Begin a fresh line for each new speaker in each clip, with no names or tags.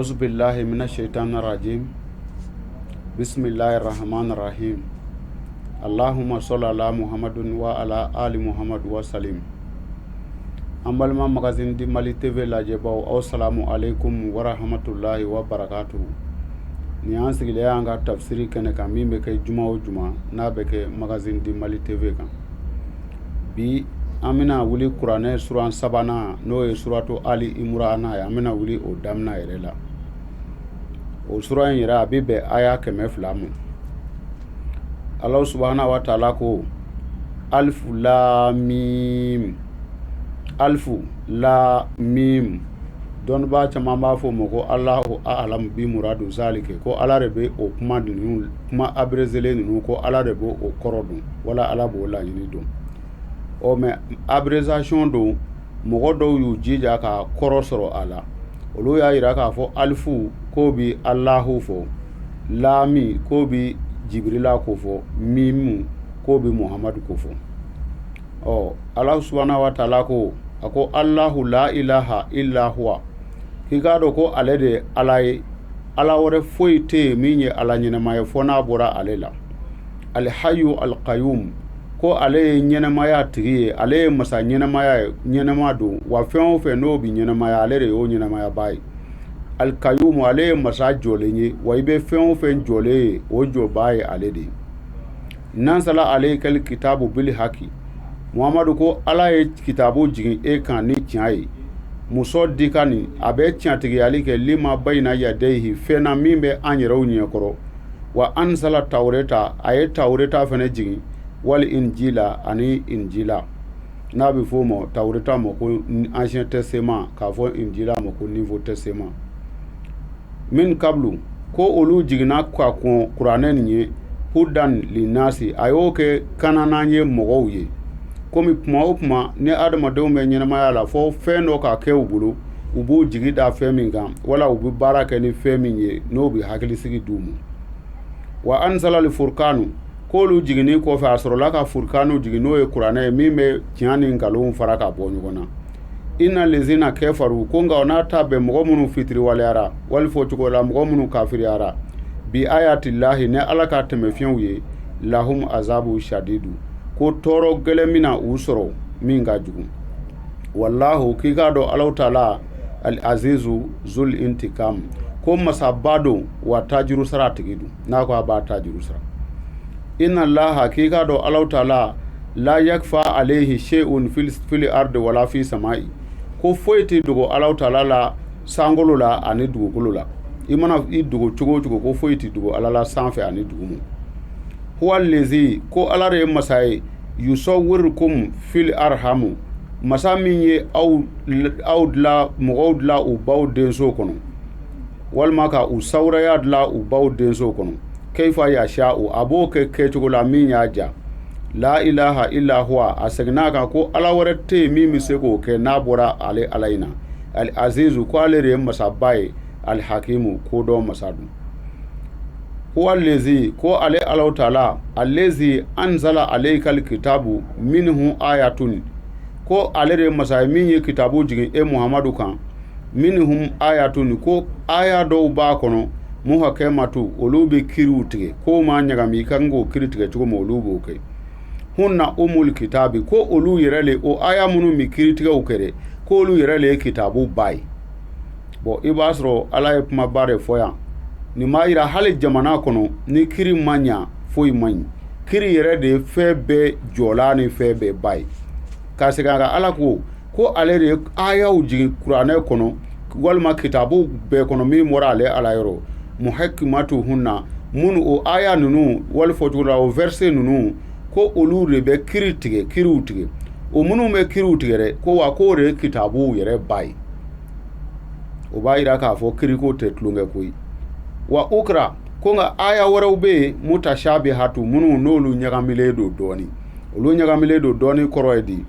Auzu billahi mina shaitani rajim. Bismillahir rahmanir rahim. Allahumma salli ala Muhammadin wa ala ali Muhammad wa salim. An balima Magazine du Mali TV lajɛbaw, aw salamu aleykum wa rahmatulahi wa barakatuhu. Nin y'an sigilen y'an ka tafsiri kɛnɛ kan min bɛ kɛ juma o juma n'a bɛ kɛ Magazine du Mali TV kan. Bi an bɛna wuli kuranɛ suran sabanan n'o ye suratu Ali Imurana ye, an bɛna wuli o daminɛ yɛrɛ la. O suran in yɛrɛ a bɛ bɛn aya 200 ma. Ala subahana wa taala ko alifu la mim, alifu la mim. Dɔnnibaa caman b'a fɔ o ma ko Alahu alamu bi muradu zalike, ko Ala de bɛ o kuma ninnu, kuma abrégé ninnu, ko Ala de b'o kɔrɔ dɔn wala Ala b'o laɲini dɔn. Ɔ mais abréviation don, mɔgɔ dɔw y'u jija ka kɔrɔ sɔrɔ a la. Olu y'a jira k'a fɔ alifu k'o bɛ Alahu fɔ, laami k'o bɛ Jibirila ko fɔ, mimu k'o bɛ Muhamadu ko fɔ. Ɔ Ala subahana wa taala ko, a ko Alahu la ilaha illa huwa, k'i k'a dɔn ko ale de ye Ala ye, Ala wɛrɛ foyi tɛ yen min ye Ala ɲɛnama ye fo n'a bɔra ale la. Alihayu alikayum, ko ale ye ɲɛnamaya tigi ye, ale ye masa ɲɛnamaya ye, ɲɛnama don wa fɛn o fɛn n'o bɛ ɲɛnamaya ale de y'o ɲɛnamayabaa ye. Alikayumu, ale ye masa jɔlen ye wa i bɛ fɛn o fɛn jɔlen ye o jɔbaa ye ale de ye. Nansala aleykal kitabu bil haki, Muhamadu ko Ala ye kitabu jigin e kan ni tiɲɛ ye. Musɔdikani, a bɛ tiɲɛtigiyali kɛ lima bayina yadeyihi, fɛn na min bɛ an yɛrɛw ɲɛkɔrɔ. Wa ansala tawureta, a ye tawureta fana jigin, wali injila ani injila, n'a bɛ f'o ma tawureta ma ko ancien testament, k'a fɔ injila ma ko nouveau testament. Min kablu, ko olu jiginna ka kɔn kuranɛ nin ye, hudan linasi, a y'o kɛ kananan ye mɔgɔw ye. Komi kuma o kuma ni adamadenw bɛ ɲɛnamaya la, fo fɛn dɔ ka kɛ u bolo, u b'u jigi da fɛn min kan wala u bɛ baara kɛ ni fɛn min ye n'o bɛ hakilisigi d'u ma. Wa ansalal furukanu, k'olu jiginni kɔfɛ a sɔrɔla ka furukanu jigin, n'o ye kuranɛ ye min bɛ tiɲɛ ni nkalon fara ka bɔ ɲɔgɔn na. Inna lezina kafaru, ko nka n'a ta bɛn mɔgɔ minnu fitiriwaleyara, wali fɔ cogo la mɔgɔ minnu kafiriyara, bi ayatilahi, ni Ala ka tɛmɛfiɲɛw ye, lahum azabu shadidu, ko tɔɔrɔ gɛlɛn bɛna u sɔrɔ min ka jugu. Walahu, k'i k'a dɔn Alahu taala al azizu zul intikam, ko masaba don wa tajuru sara tigi don, n'a ko a b'a tajuru sara. Inna laha, k'i k'a dɔn Alahu taala la yakfa alayhi shay'un fil ardi wala fi samai, ko foyi tɛ dogo Alahu taala la sankolo la ani dugukolo la. I mana i dogo cogo o cogo, ko foyi tɛ dogo Ala la sanfɛ ani duguma. Huwa lezi, ko Ala de ye masa ye, yusawwirukum fil arhamu, masa min ye aw dilan, mɔgɔw dilan u baw denso kɔnɔ, walima ka u sawuraya dilan u baw denso kɔnɔ. Keifa yasha'u, a b'o kɛ kɛcogo la min y'a ja. La ilaha illa huwa, a seginna a kan ko Ala wɛrɛ tɛ yen min bɛ se k'o kɛ n'a bɔra ale Ala in na. Al azizu, ko ale de ye masaba ye, al hakimu, kodɔn masa don. Huwa lezi, ko ale Alahu taala, alezi anzala aleykal kitabu minhu ayatun, ko ale de ye masa ye min ye kitabu jigin e Muhamadu kan, minhum ayatun, ko aya dɔw b'a kɔnɔ, muhakematu, olu bɛ kiriw tigɛ, ko ma ɲagami i kan k'o kiri tigɛ cogo min olu b'o kɛ. Hunna umul kitabi, ko olu yɛrɛ le, o aya minnu bɛ kiritigɛw kɛ dɛ, ko olu yɛrɛ le ye kitabu ba ye. Bon, i b'a sɔrɔ Ala ye kumaba de fɔ yan. Nin b'a yira hali jamana kɔnɔ ni kiri ma ɲa foyi man ɲi. Kiri yɛrɛ de ye fɛn bɛɛ jɔla ni fɛn bɛɛ ba ye. Ka segin a kan, Ala ko ko ale de ye ayaw jigin kuranɛ kɔnɔ walima kitabu bɛɛ kɔnɔ min bɔra ale Ala yɔrɔ, muhakimatu hunna, minnu o aya ninnu wali fɔcogo la o verset ninnu, ko olu de bɛ kiri tigɛ, kiriw tigɛ. O minnu bɛ kiriw tigɛ dɛ, ko wa k'o de ye kitabuw yɛrɛ ba ye. O b'a yira k'a fɔ kiriko tɛ tulonkɛ ko ye. Wa ukra, ko nka aya wɛrɛw bɛ yen, mutashabihatu, minnu n'olu ɲagamilen don dɔɔni. Olu ɲagamilen don dɔɔni kɔrɔ ye di?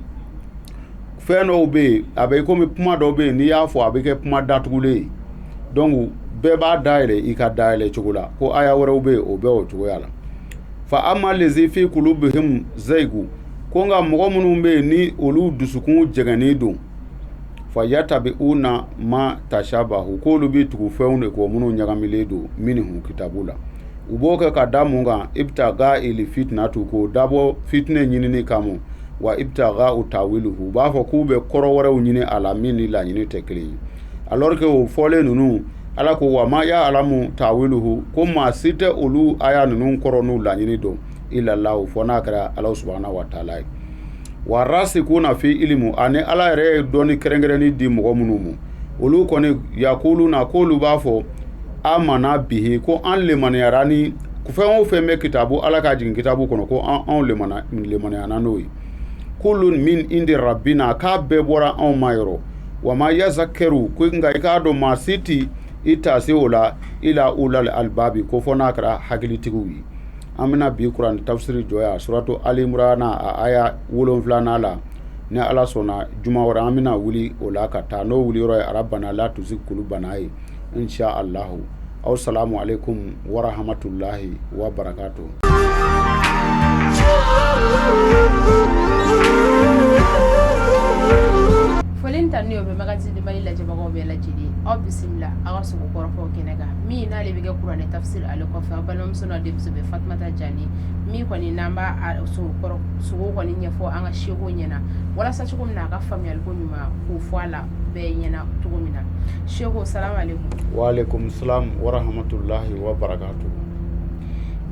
Fɛn dɔw bɛ yen, a bɛ komi kuma dɔw bɛ yen, n'i y'a fɔ a bɛ kɛ kuma datugulen ye, donc bɛɛ b'a dayɛlɛ i ka dayɛlɛ cogo la. Ko aya wɛrɛw bɛ yen, o bɛ o cogoya la. Fa ama lezi fi kulubihim zaigu, ko nka mɔgɔ minnu bɛ yen ni olu dusukun jɛngɛnnen don, Fayatabiuna ma tashabahu, k'olu bɛ tugu fɛnw de kɔ minnu ɲagamilen don minhu kitabu la. U b'o kɛ ka da mun kan? Ibtiga il fitnatu, k'o dabɔ fitinɛ ɲinini kama. Wa ibtiga tawiluhu, u b'a fɔ k'u bɛ kɔrɔ wɛrɛw ɲini a la min ni laɲini tɛ kelen ye. Alors que o fɔlen ninnu, Ala ko wa ma ya'lamu tawiluhu, ko maa si tɛ olu aya ninnu kɔrɔ n'u laɲini dɔn illallahu, fɔ n'a kɛra Ala subahana wa taala ye. Wa rasikuna fi ilimu, ani Ala yɛrɛ ye dɔnni kɛrɛnkɛrɛnni di mɔgɔ minnu ma, olu kɔni yakuluna, k'olu b'a fɔ amana bihi, ko an lemaniyara ni fɛn o fɛn bɛ kitabu, Ala ka jigin kitabu kɔnɔ, ko anw lemaniyana n'o ye. Kulun min indi rabbina, k'a bɛɛ bɔra anw ma yɔrɔ. Wa ma yazakkaru, ko nka i k'a dɔn maa si tɛ i taasi o la ila ulal albabi, ko fɔ n'a kɛra hakilitigiw ye. An bɛna bi kuranɛ tafsiri jɔ yan, suratu alimurana a aya 7nan la. Ni Ala sɔnna, juma wɛrɛ an bɛna wuli o la ka taa n'o wuli yɔrɔ ye rabbana la tuzig kulubana ye, insha allahu. Aw salamu aleykum warahamatulahi wa barakatu.
Foli ni tanuni o bɛ Magazine du Mali lajɛbagaw bɛɛ lajɛlen. Aw bisimila aw ka sugo kɔrɔfɔw kɛnɛ kan, min n'ale bɛ kɛ kuranɛ tafsiri ale kɔfɛ. Aw balimamuso n'aw denmuso bɛ Fatumata Jani, min kɔni n'an b'a sugo kɔni ɲɛfɔ an ka seko ɲɛna, walasa cogo min na a ka faamuyaliko ɲuman k'o fɔ a la bɛɛ ɲɛna cogo min na. Seko, salamu aleykum.
Wa aleykum salam wa rahmatulahi wa barakatu.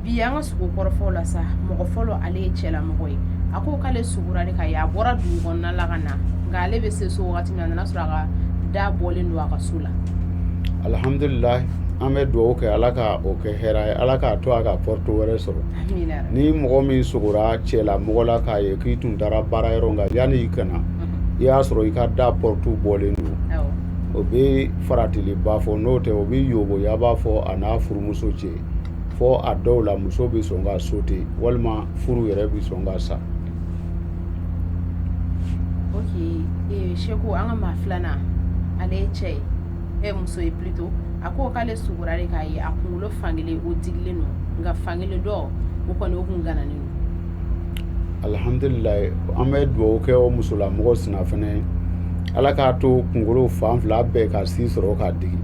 Bi an ka sugo kɔrɔfɔw la sa, mɔgɔ fɔlɔ ale ye cɛlamɔgɔ ye. A ko k'ale sugora de ka ye, a bɔra dugu kɔnɔna la ka na, nka ale bɛ se so wagati min na, a nana sɔrɔ a ka da bɔlen don a ka so la.
Alihamdulilayi, an bɛ dugawu kɛ Ala ka o kɛ hɛrɛ ye, Ala k'a to a ka porte wɛrɛ sɔrɔ. Ni mɔgɔ min sugora cɛlamɔgɔ la k'a ye k'i tun taara baara yɔrɔ, nka yanni i ka na i y'a sɔrɔ i ka da porte bɔlen don, o bɛ faratiliba fɔ. N'o tɛ, o bɛ yoboyaba fɔ a n'a furumuso cɛ, fɔ a dɔw la muso bɛ sɔn ka sauter walima furu yɛrɛ bɛ sɔn ka sa.
Ok, Seko, an ka maa filanan ale ye cɛ ye, muso ye plutôt. A ko k'ale sugora de k'a ye a kunkolo fankelen o digilen don, nka fankelen dɔ o kɔni o kun gananen don.
Alihamdulilayi, an bɛ dugawu kɛ o musolamɔgɔ sina fana, Ala k'a to kunkolo fan fila bɛɛ ka si sɔrɔ k'a digi.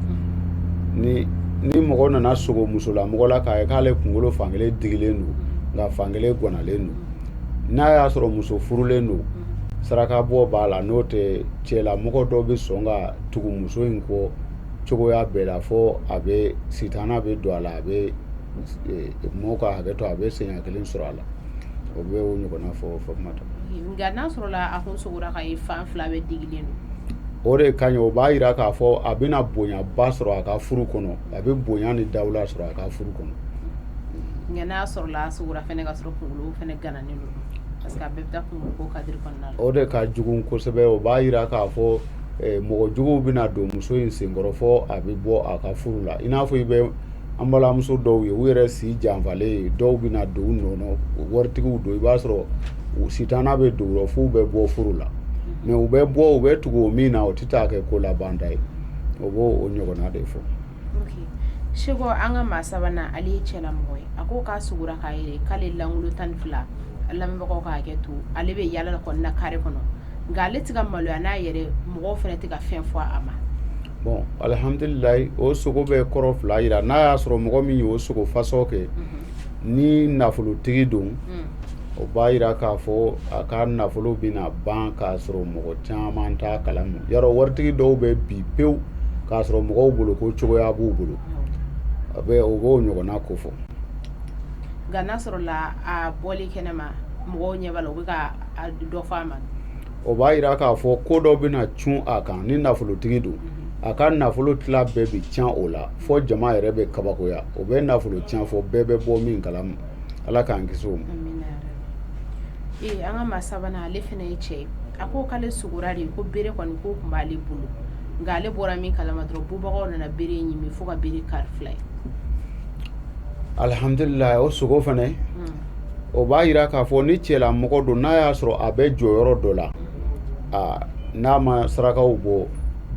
Ni mɔgɔ nana sugo musolamɔgɔ la k'a ye k'ale kunkolo fankelen digilen don nka fankelen gwanalen don, n'a y'a sɔrɔ muso furulen don, saraka bɔ b'a la. N'o tɛ, cɛlamɔgɔ dɔ bɛ sɔn ka tugu muso in kɔ cogoya bɛɛ la, fɔ a bɛ sitana bɛ don a la, a bɛ mɔgɔw ka hakɛ to, a bɛ senya kelen sɔrɔ a la. O bɛ o ɲɔgɔnna fɔ Fatumata.
Nka n'a sɔrɔla a kun sugora k'a ye fan fila bɛɛ digilen don,
o de ka ɲi. O b'a jira k'a fɔ a bɛna bonyaba sɔrɔ a ka furu kɔnɔ, a bɛ bonya ni dawula sɔrɔ a ka furu kɔnɔ.
Nka n'a sɔrɔla a sugora fɛnɛ ka sɔrɔ kunkolo fɛnɛ gananen don, parce que a bɛɛ bɛ taa kunkolo ko cadre kɔnɔna la,
o de ka jugu kosɛbɛ. O b'a jira k'a fɔ mɔgɔ juguw bɛna don muso in senkɔrɔ fɔ a bɛ bɔ a ka furu la. I n'a fɔ i bɛ an balimamuso dɔw ye, u yɛrɛ si janfalen ye, dɔw bɛna don u nɔ, waritigiw don, i b'a sɔrɔ sitana bɛ don u rɔ f'u bɛ bɔ furu la. Mais u bɛ bɔ, u bɛ tugu o min na, o tɛ taa kɛ ko labanta ye. O b'o o ɲɔgɔnna de fɔ.
Seko, an ka maa sabanan ale ye cɛlamɔgɔ ye. A ko k'a sugora k'a ye k'ale langolo 12. Lamɛnbagaw ka hakɛ to, ale bɛ yaala kɔni na carré kɔnɔ, nka ale tɛ ka maloya n'a yɛrɛ, mɔgɔw fana tɛ ka fɛn fɔ a ma.
Bon, alihamdulilayi, o sogo bɛ kɔrɔ fila jira. N'a y'a sɔrɔ mɔgɔ min y'o sogo fasɔn kɛ, ni nafolotigi don, o b'a jira k'a fɔ a ka nafolo bɛna ban k'a sɔrɔ mɔgɔ caman t'a kalama. Yarɔ, waritigi dɔw bɛ bi pewu k'a sɔrɔ mɔgɔw bolo ko cogoya b'u bolo, a bɛ o b'o ɲɔgɔnna ko fɔ.
Nka n'a sɔrɔla a bɔlen kɛnɛ ma, mɔgɔw ɲɛ b'a la, u bɛ ka dɔ fɔ a ma,
o b'a jira k'a fɔ ko dɔ bɛna cun a kan. Ni nafolotigi don, a ka nafolo tila bɛɛ bɛ tiɲɛ o la, fɔ jama yɛrɛ bɛ kabakoya. O bɛ nafolo tiɲɛ fɔ bɛɛ bɛ bɔ min kalama. Ala k'an kisi o ma.
Ee, an ka maa sabanan ale fana ye cɛ ye. A ko k'ale sugora de ko bere kɔni ko tun b'ale bolo, nka ale bɔra min kalama dɔrɔn, bubagaw nana bere ɲimi fo ka bere kari fila ye.
Alihamdulilayi, o sogo fana, o b'a jira k'a fɔ ni cɛlamɔgɔ don, n'a y'a sɔrɔ a bɛ jɔyɔrɔ dɔ la, n'a ma sarakaw bɔ,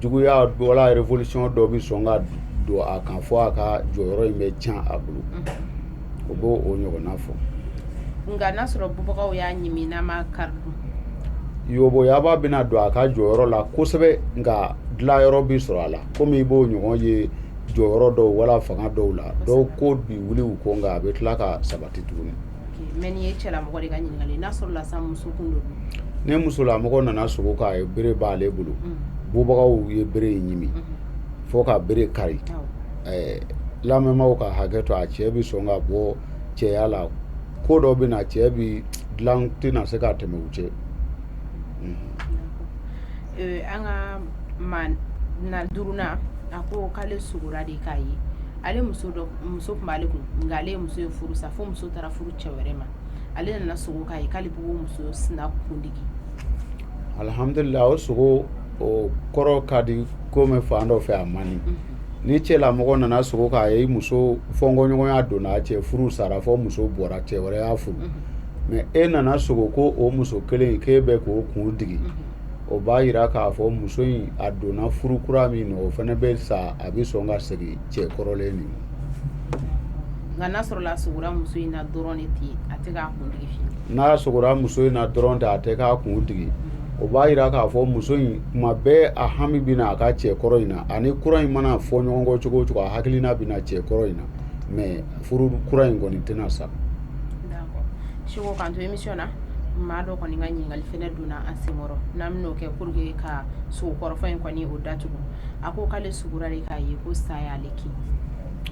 juguya wala révolution dɔ bɛ sɔn ka don a kan fɔ a ka jɔyɔrɔ in bɛ tiɲɛ a bolo. O b'o o ɲɔgɔnna fɔ.
Nka n'a sɔrɔ bubagaw y'a ɲimi, n'a ma kari dun?
Yoboyaba bɛna don a ka jɔyɔrɔ la kosɛbɛ, nka dilanyɔrɔ bɛ sɔrɔ a la, komi i b'o ɲɔgɔn ye jɔyɔrɔ dɔw wala fanga dɔw la, dɔw ko bi wuli u kɔ, nka a bɛ tila ka sabati tuguni.
Mais nin ye cɛlamɔgɔ de ka ɲininkali, n'a sɔrɔla sa muso kun don?
Ni musolamɔgɔ nana sogo k'a ye bere b'ale bolo, bubagaw ye bere in ɲimi fo ka bere kari, lamɛnbaaw ka hakɛ to, a cɛ bɛ sɔn ka bɔ cɛya la, ko dɔ bɛ na, cɛ bɛ dilan tɛna se ka tɛmɛ u cɛ.
An ka maa na duurunan, a ko k'ale sugora de k'a ye, ale muso dɔ, muso tun b'ale kun, nka ale ye muso ye furu sa, fo muso taara furu cɛ wɛrɛ ma. Ale nana sogo k'a ye k'ale b'o muso sina kundigi.
Alihamdulila, o sogo o kɔrɔ ka di komi fan dɔ fɛ a man di. Ni cɛlamɔgɔ nana sogo k'a ye muso fɔnkɔɲɔgɔnya donna a cɛ, furu sara fɔ muso bɔra, cɛ wɛrɛ y'a furu, mais e nana sogo ko o muso kelen k'e bɛ k'o kun digi, o b'a jira k'a fɔ muso in a donna furu kura min na, o fana bɛ sa, a bɛ sɔn ka segin cɛ kɔrɔlen nin.
Nka n'a sɔrɔla a sogora muso in na dɔrɔn de ten, a tɛ k'a kun digi fiyewu?
N'a sogora muso in na dɔrɔn ten, a tɛ k'a kun digi, o b'a jira k'a fɔ muso in tuma bɛɛ a hami bɛ na a ka cɛ kɔrɔ in na, ani kura in mana fɔ ɲɔgɔn kɔ cogo o cogo, a hakilina bɛ na cɛ kɔrɔ in na, mais furu kura in kɔni tɛna sa.
D'accord, Siko, k'an to émission na, maa dɔ kɔni ka ɲininkali fɛnɛ donna an senkɔrɔ, n'an bɛn'o kɛ pour que ka sogo kɔrɔfɔ in kɔni o datugu. A ko k'ale sugora de k'a ye ko sa y'ale kin.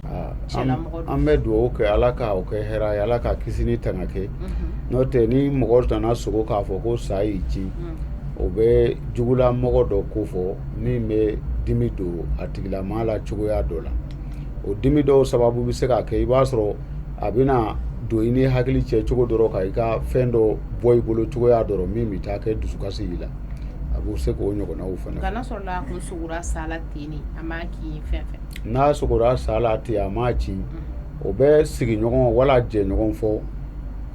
An bɛ dugawu kɛ Ala ka o kɛ hɛrɛ ye, Ala ka kisi ni tanga kɛ. N'o tɛ, ni mɔgɔ nana sogo k'a fɔ ko sa y'i kin, o bɛ jugulamɔgɔ dɔ ko fɔ min bɛ dimi don a tigilamaa la cogoya dɔ la. O dimi dɔw sababu bɛ se ka kɛ, i b'a sɔrɔ a bɛna don i ni hakili cɛ cogo dɔ ka i ka fɛn dɔ bɔ i bolo cogoya dɔ min bɛ taa kɛ dusukasi i la, a bɛ se k'o ɲɔgɔnnaw fana.
Nka n'a sɔrɔla a kun sogora sa la ten, a m'a kin fɛn fɛn.
N'a sogora sa la ten, a m'a kin, o bɛ sigiɲɔgɔn wala jɛɲɔgɔn fɔ,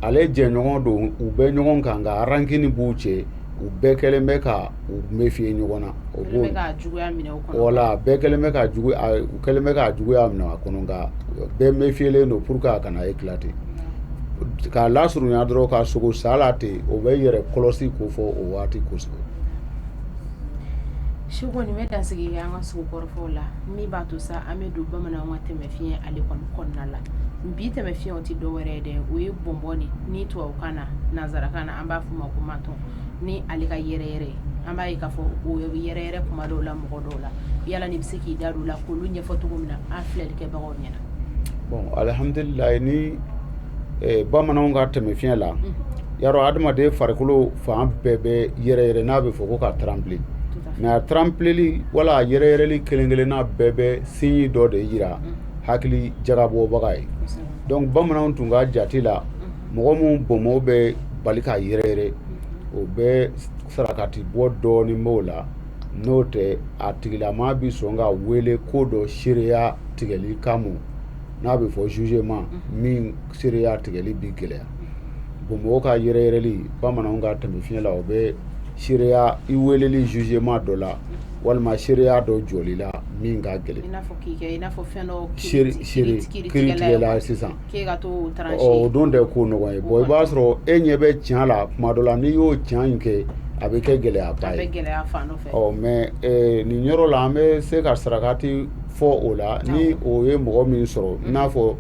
ale jɛɲɔgɔn don, u bɛ ɲɔgɔn kan, nka rancune b'u cɛ, u bɛɛ kɛlen bɛ ka u méfier ɲɔgɔn na.
O b'o juguya minɛ u
kɔnɔ. Wala bɛɛ kɛlen bɛ ka jugu, u kɛlen bɛ ka juguya minɛ a kɔnɔ, nka bɛɛ méfierlen don pour que a kana éclater. K'a lasurunya dɔrɔn, ka sogo sa la ten, o bɛ yɛrɛ kɔlɔsi ko fɔ o waati kosɛbɛ.
Siko, nin bɛ dansigi kɛ an ka sogo kɔrɔfɔw la, min b'a to sa an bɛ don bamananw ka tɛmɛfiɲɛ ale kɔni kɔnɔna la. Bi tɛmɛfiɲɛ, o tɛ dɔwɛrɛ ye dɛ, o ye bɔnbɔn de ni tubabukan na, nanzarakan na, an b'a fɔ o ma ko menton, ni ale ka yɛrɛyɛrɛ, an b'a ye k'a fɔ o bɛ yɛrɛyɛrɛ kuma dɔw la mɔgɔ dɔw la. Yala ni bɛ se k'i da don o la k'olu ɲɛfɔ cogo min na an filɛlikɛbagaw ɲɛna?
Bon, alihamdulilayi, ni bamananw ka tɛmɛfiɲɛ la, yarɔ adamaden farikolo fan bɛɛ bɛ yɛrɛyɛrɛ, n'a bɛ fɔ ko ka trembler, mais a trembleli wala a yɛrɛyɛrɛli kelen kelenna bɛɛ bɛ signe dɔ de yira hakili jagabɔbaga ye. Donc bamananw tun ka jate la, mɔgɔ minnu bɔnbɔn bɛ bali ka yɛrɛyɛrɛ, o bɛ sarakati bɔ dɔɔnin b'o la, n'o tɛ a tigilama bɛ sɔn ka wele ko dɔ seereya tigɛli kama, n'a bɛ fɔ jugement, min seereya tigɛli bɛ gɛlɛya. Bɔnbɔn ka yɛrɛyɛrɛli, bamananw ka tɛmɛfiɲɛ la, o bɛ seereya i weleli jugement dɔ la walima seereya dɔ jɔli la min ka gɛlɛn.
I n'a fɔ k'i kɛ i n'a fɔ fɛn dɔ
kiiritigɛla sisan, o don tɛ ko nɔgɔn ye. Bon, i b'a sɔrɔ e ɲɛ bɛ tiɲɛ la tuma dɔ la, n'i y'o tiɲɛ in kɛ, a bɛ kɛ gɛlɛyaba ye. Ɔ mais nin yɔrɔ la, an bɛ se ka sarakati fɔ o la ni o ye mɔgɔ min sɔrɔ, i n'a fɔ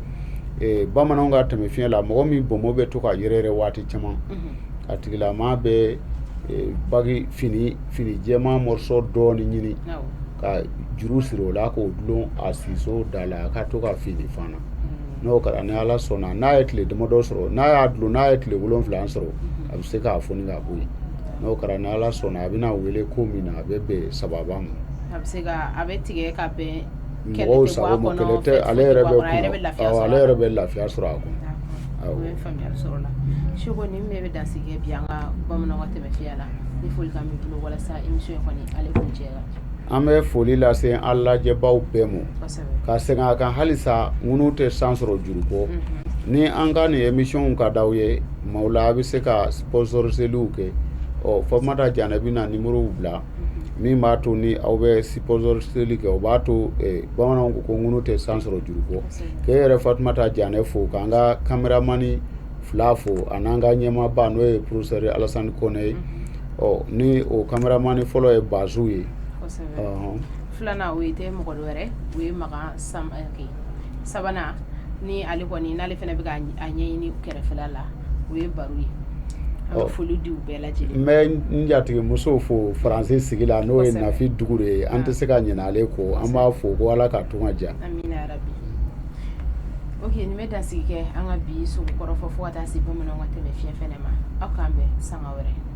bamananw ka tɛmɛfiɲɛ la, mɔgɔ min bɔnbɔn bɛ to ka yɛrɛyɛrɛ waati caman, a tigilama bɛ bagi fini fini jɛman morceau dɔɔnin ɲini ka juru siri o la k'o dulon a siso da la, a ka to ka fini fana. N'o kɛra, ni Ala sɔnna, n'a ye tile damadɔ sɔrɔ, n'a y'a dulon, n'a ye tile 7 sɔrɔ, a bɛ se k'a foni ka bɔ yen. N'o kɛra, ni Ala sɔnna, a bɛna wele ko min na, a bɛ bɛn sababa ma.
A bɛ se ka a bɛ tigɛ ka bɛn.
Mɔgɔw sago ma, kɛlɛ tɛ, ale yɛrɛ bɛ ale yɛrɛ bɛ lafiya sɔrɔ a kɔnɔ.
O ye faamuyali sɔrɔ la. Seko, nin bɛɛ bɛ dansigi kɛ bi an ka bamananw ka tɛmɛfiɲɛ la. Ni folikan b'i bolo walasa émission in kɔni ale kuncɛ.
An bɛ foli lase an lajɛbaw bɛɛ ma, ka segin a kan halisa, ŋunu tɛ san sɔrɔ juru kɔ. Ni an ka nin émission ka d'aw ye maaw la, a bɛ se ka sponsoriseliw kɛ. Ɔ Fatumata Janɛ bɛna numéro bila min b'a to ni aw bɛ sponsoriseli kɛ, o b'a to bamananw ko ko ŋunu tɛ san sɔrɔ juru kɔ. K'e yɛrɛ Fatumata Janɛ fo, k'an ka caméraman fila fo, ani an ka ɲɛmaaba n'o ye professeur Alasani Kɔnɛ ye. Ɔ, ni o caméraman fɔlɔ ye Bazu ye.
Filanan, o ye tɛ mɔgɔ wɛrɛ, o ye Makan Samake. Sabanan, ni ale kɔni n'ale fana bɛ ka a ɲɛɲini kɛrɛfɛla la, o ye Baro ye. An bɛ foli di u bɛɛ lajɛlen.
N bɛ n jatigimuso fo Faransi sigi la, n'o ye Nafi Dugure ye. An tɛ se ka ɲinɛ ale kɔ. An b'a fo ko Ala ka tunga diya.
Amina yarabi. Ok, nin bɛ dansigi kɛ an ka bi sogo kɔrɔfɔ, fo ka taa se bamananw ka tɛmɛ fiɲɛ fɛnɛ ma. Aw k'an bɛn sanga wɛrɛ.